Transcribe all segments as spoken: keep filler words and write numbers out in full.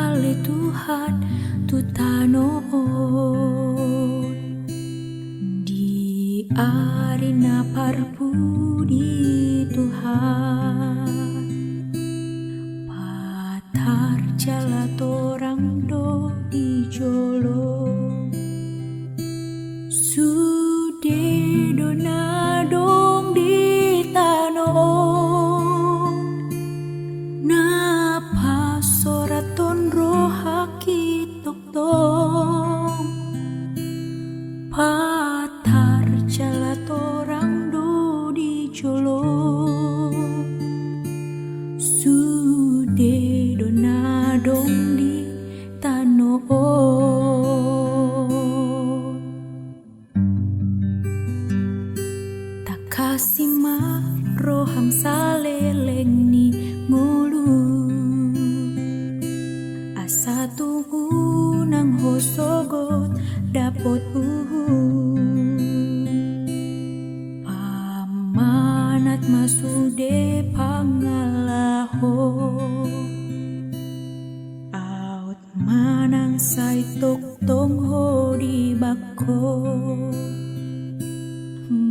Ale Tuhan tu tano on, di ari na parpudi Tuhan, patar jala torang do di jolo. Sude do na adong di tano on na pasorathon roha hita tongtong, patar jala torang do di jolo. Sude do na adong di tano on. Tangkasi ma roham saleleng ni ngolu, asa tung unang ho sogot dapot uhum. Pamanat ma sude pangalaho, aut manang sai tongtong ho di bangko.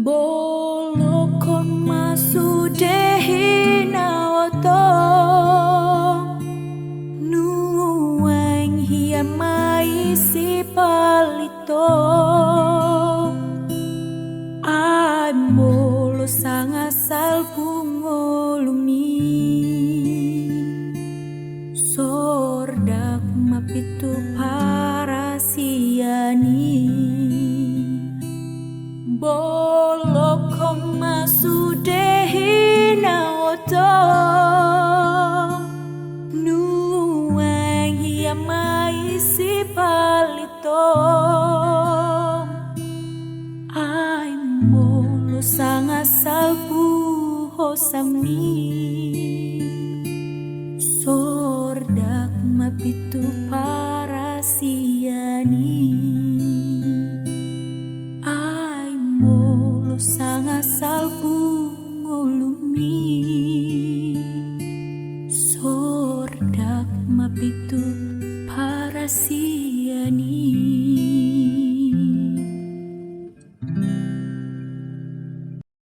Bolokhon ma sude hinaotom, nuaeng hian ma i sipalitom. Ai molo sanga salpu ngolumi, sordak ma pintu parasian i. Bolokhon ma sude hinaotom, nuaeng hian ma i sipalitom. Ai molo sanga salpu hosami, sordak ma pintu parasian i. Ai molo sanga salpu ngolumi,